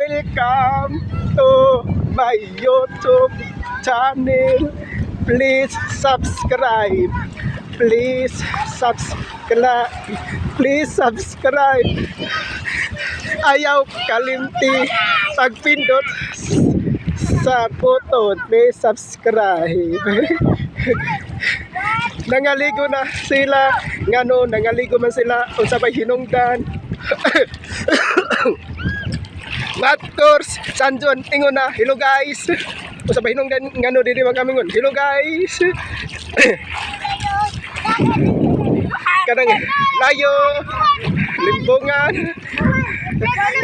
Welcome to my YouTube channel. Please subscribe. Please subscribe. Please subscribe. Ayaw kalimti pagpindot sa button. Please subscribe. Nangaligo na sila ngano nangaligo man sila, unsa bay hinungdan? Mators Sanjon, ingon na, "Hello guys." Unsa bay hinungdan, ngano dili man kami ngon, "Hello guys"? Kanang layo limbungan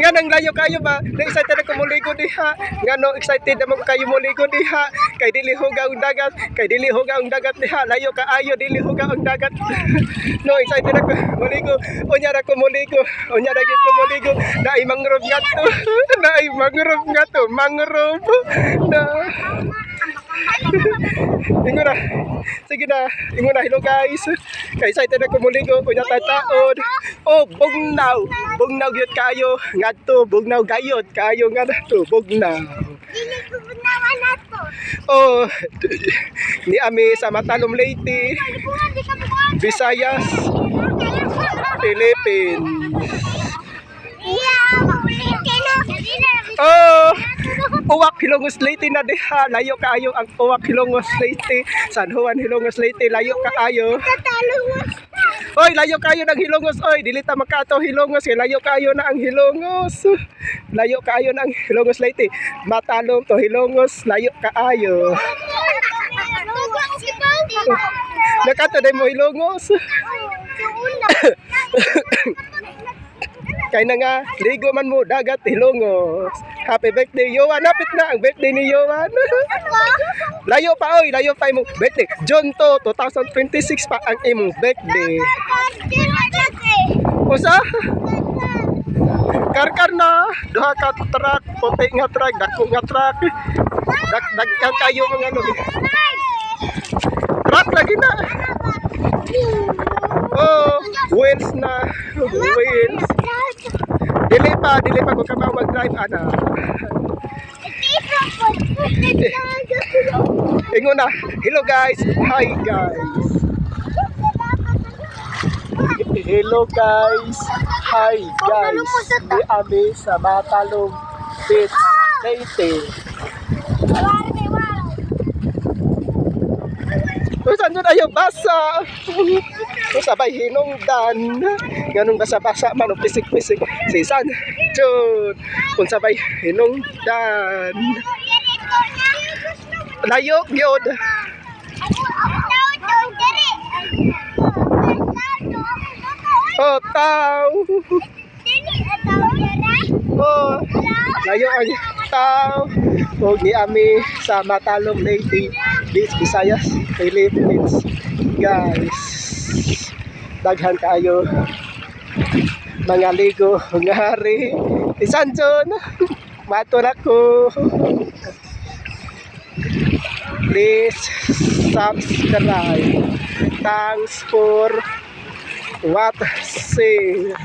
nga nang layo kayo ba na excited ako moligo diha. Ngano excited naman kayo moligo diha? Kay dili hugaw ang dagat, kay dili hugaw ang dagat diha. Layo kaayo, dili hugaw ang dagat. No, excited ako moligo. Unya ra ko moligo, unya ra gyud ko moligo. Naay mangrove nga to, naay mangrove nga to, mangrove na. Ingon na. Sige na, ingon na, "Hello guys." Kay excited ako moligo, unya ta taon. Oh, bugnaw. Bugnaw gyud kayo. Ngadto, bugnaw gayod kayo ngadto, bugnaw. Dili ko bunawan na to. Oh, ni ami sa Matalom, Leyte, Buwan, di ka buwan. Visayas, Philippines. Yeah, ulitin na. Oh, Uwak, Hilongos, Leyte na diha. Layo kaayo ang Uwak, Hilongos, Leyte. San Juan, Hilongos, Leyte. Layo kaayo. Tatalo mo. Oy, layo kayo ng Hilongos, oy. Dili ta makato Hilongos kay layo kayo na ang Hilongos. Layo kayo na ang Hilongos, Leyte. Matalom to Hilongos, layo kaayo. Nakato day mo Hilongos. Kay na nga, ligo man mo dagat Hilongos. Happy birthday, Yohan. Napit na ang birthday ni Yohan. Layo pa oy, layo pa imong birthday. June 2, 2026 pa ang imong birthday. Usa? Karkar na, duha ka truck, puti nga truck, dako nga truck. Dak dagkan kayo mga ano. Truck lagi na. Oh, wheels na. Wheels. Dili pa, dili pa ko ka mag-drive ana. Ingon na, "Hello guys." Hi guys. Hello guys. Hi guys. Di ami sa Matalom Beach, Leyte. Kung saan yun ayaw basa. Kung sabay hinungdan. Ganun basa-basa man o pisik-pisik. Si San Jun. Kung sabay hinungdan. Layo gyud. Oh, tao. Oh, layo ang tao. Og ni ami sa Matalom, Leyte Beach, Visayas, Philippines. Guys, daghan kaayo mga ligo ngari. Isanjon, matur ako. Please subscribe. Thanks for watching.